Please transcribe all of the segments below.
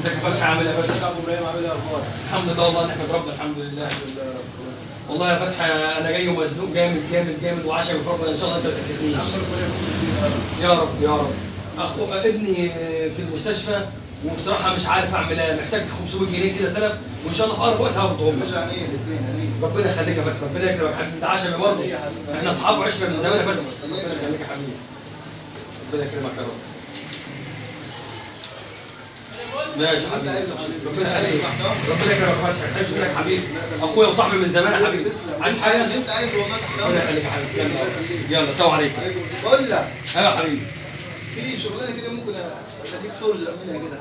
ازيك يا فتحي؟ عامل ايه يا فتحي؟ ازيك يا ابو ابراهيم؟ عامل ايه؟ اخبارك؟ الحمد لله والله، نحمد ربنا الحمد لله. الحمد لله يا رب. والله يا فتحي انا جاي ومزنوق جامد جامد جامد، وعشان بفضل ان شاء الله انت ما تكسفنيش. ربنا يكون فيك يا رب. يا رب يا رب. اخو ابني في المستشفى وبصراحة مش عارف اعمل ايه، محتاج 500 جنيه كده سلف، وان شاء الله في اقرب وقت هردهم. يا باشا عينيا الاثنين، عينيا. ربنا يخليك يا فتحي، ربنا يكرمك يا حبيبي، انت عشمي برضه، يا حبيبي. احنا اصحاب وعشرة من زمان يا فتحي. ربنا يخليك يا حبيبي، ربنا يكرمك يا رب. ماشي يا حبيبي، ربنا يخليك، ربنا يكرمك يا فتحي، محتاج منك حبيبي، اخويا وصاحبي من زمان يا حبيبي. تسلم. عايز حاجة؟ اللي انت عايزه والله تحت ربنا امرك. يخليك يا حبيبي، تسلم. يلا سلام عليكم. عليكم السلام. بقول لك ايوه يا حبيبي، في شغلانة كده ممكن اخليك ترزق منها كده،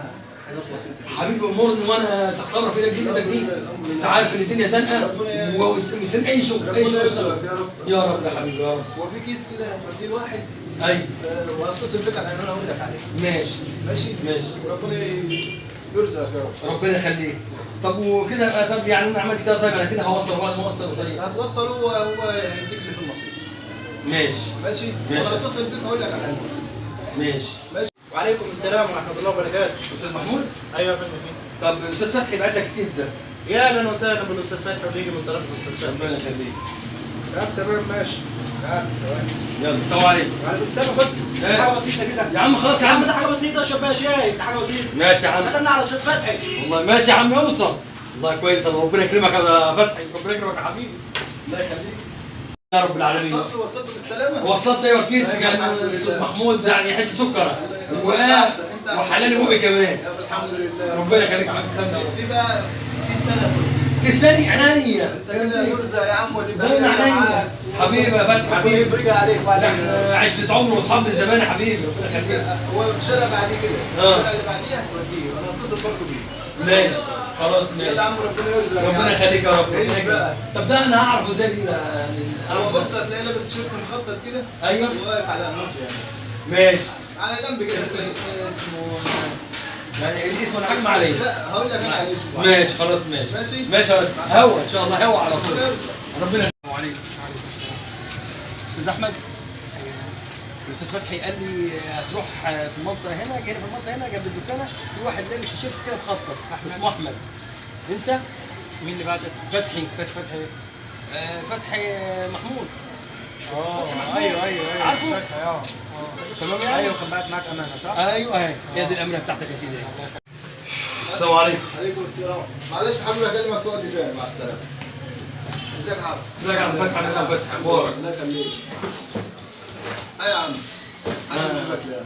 حاجات بسيطة. حبيبي امورني وانا تحت امرك في ايدك دي، ايدك دي، انت عارف ان الدنيا زنقه ومستني اي شغل، اي ربنا شغل. يرزقك يا رب. يا رب يا حبيبي يا رب. هو في كيس كده هتوديه لواحد، ايوه وهتصل بك على العنوان اقول لك عليه. ماشي ماشي؟ ماشي. وربنا يرزقك يا رب. ربنا يخليك. طب وكده، طب يعني انا عملت كده، طيب انا كده هوصل بعد ما اوصل؟ طيب هتوصل، هو هيديك اللي في النصيب. ماشي ماشي؟ ماشي. وانا اتصل بيك هقول لك على العنوان. ماشي. ماشي. وعليكم السلام ورحمة الله وبركاته. استاذ محمود؟ أيوة يا فندم. مين؟ طب الاستاذ فتحي بعت لك الكيس ده. يا أهلا وسهلا بالأستاذ فتحي، وبيجي من طرف الأستاذ فتحي. ربنا يخليك. تمام ماشي. تمام. يلا سلام عليكم. وعليكم السلام يا فندم. إيه؟ حاجة بسيطة كده يا عم خلاص يا يا عم، عم. ده حاجة بسيطة، اشرب بيها شاي، ده حاجة بسيطة. ماشي يا عم. سلمنا على الأستاذ فتحي. والله ماشي يا عم، اوصل. والله كويس، الله ربنا يكرمك يا فتحي، ربنا يكرمك يا حبيبي، الله يخليك يا رب العالمين. وصلت بالسلامة؟ وصلت ايوه الكيس، أيوة، كان الحمد لله. الاستاذ محمود يعني حتة سكر أنت أحسن، أنت أحسن. وحلال بقي كمان. يا رب الحمد لله. ربنا يخليك يا حبيبي، تسلم يا رب. في بقى كيس تاني هتوديه. كيس تاني؟ عينيا. انت كده يرزق يا عم وتبقى باين كده عينيا. معاك. حبيبي يا فتحي، ربنا حبيبي. يفرجها عليك وعلينا. احنا عشرة عمر واصحاب من زمان يا حبيبي، ربنا يخليك. هو الشارع بعديه كده، الشارع اللي بعديه هتوديه، وانا هتصل برضه بيه. ماشي خلاص يلا يا ماشي. عم ربنا يرزقك. ربنا يخليك يا رب. عيش بقى. طب ده انا هعرفه ازاي دي ده يعني؟ هو بص هتلاقيه لابس شيرت مخطط كده. ايوه. وواقف على النص يعني. ماشي. على جنب كده. اسمه يعني الاسم انا حاجة عليه. لا هقول لك انا على اسمه. ماشي خلاص ماشي. ماشي؟ ماشي يا رب. هوا ان شاء الله، هوا على طول. ربنا يرزقك. ربنا وعليكم. استاذ احمد، الاستاذ فتحي قال لي هتروح في المنطقة هنا، هنا في المنطقة هنا جنب الدكانه في واحد لابس تيشيرت كده مخطط اسمه احمد. انت مين اللي بعتك؟ فتحي. فتحي. فتحي محمود. ايوه ايوه ايوه. عارفه؟ فتحي اه. تمام يعني؟ ايوه كان بعت معاك أمانة صح؟ ايوه اهي هي دي الامانة بتاعتك يا سيدي. السلام عليكم. عليكم السلام. معلش حبيبي اكلمك في وقت تاني، مع السلامة. ازيك يا عم؟ ازيك يا عم فتحي؟ عامل ايه يا فتحي؟ اخبارك؟ الله يخليك. اي يا عم حد يشوفك لا.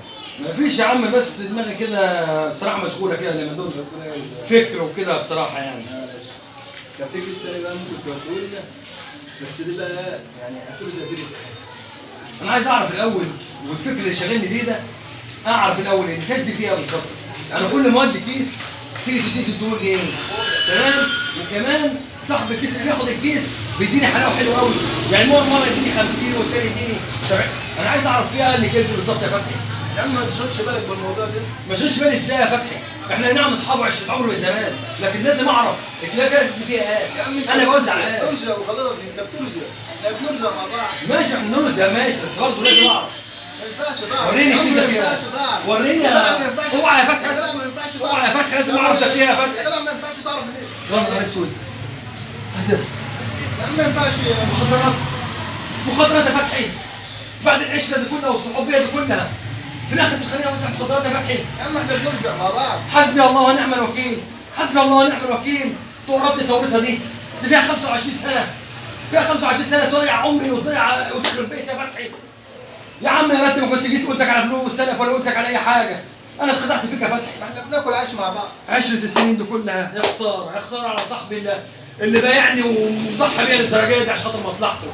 مفيش يا عم، بس دماغي كده بصراحة مشغولة كده لما دول ربنا يرزقك. فكر وكده بصراحة يعني. معلش. كان في كيس تاني بقى ممكن توديه لنا، بس دي بقى يعني هترزق فيه رزق. انا عايز اعرف الاول، والفكر اللي شاغلني بيه ده اعرف الاول الكاس دي فيها بالظبط. انا كل ما اودي كيس تيجي تديني 300 جنيه تمام، وكمان صاحب الكيس اللي بياخد الكيس بيديني حلاوة حلوة قوي، يعني مرة يديني 50 والتاني يديني 70. انا عايز اعرف فيها اللي كاس دي بالظبط يا فتحي. يا عم ما تشغلش بالك بالموضوع ده. ما شغلش بالي ازاي يا فتحي؟ احنا نعم اصحاب وعشرة عمر من زمان، لكن لازم اعرف الكاس دي فيها ايه. يا عم انت انا بوزع ايه. بترزق وخلاص، انت بترزق، احنا بنرزق مع بعض. ماشي احنا نرزق ماشي، بس برضه لازم اعرف. ما ينفعش تعرف. وريني يا عم الكيسة ما فيها. ينفعش تعرف. وريني يا جدع ما ينفعش. اوعى يا فتحي يا بس. جدع ما ينفعش تعرف. اوعى يا فتحي، لازم اعرف ده فيها يا فتحي. يا جدع ما ينفعش تعرف ليه؟ يا نهار اسود. يا عم ما ينفعش. مخدرات، مخدرات يا فتحي، بعد العشرة دي كلها والصحوبيه دي كلها في الاخر تخليني اوزع مخدرات يا فتحي. يا عم احنا بنرزق مع بعض. حسبي الله ونعم الوكيل، حسبي الله ونعم الوكيل. تورطني توريتها دي، دي فيها 25 سنة، فيها 25 سنة تضيع عمري وتضيع وتخرب بيتي يا فتحي. يا عم يا ريتني ما كنت جيت قلت لك على فلوس سلف ولا قلت لك على اي حاجة، انا اتخدعت فيك يا فتحي. ما احنا بناكل عيش مع بعض. عشرة السنين دي كلها يا خسارة، يا خسارة على صاحبي اللي بايعني ومضحي بيا للدرجة دي عشان خاطر مصلحته.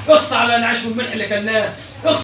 اخص على العيش والملح اللي كلناه، اخص.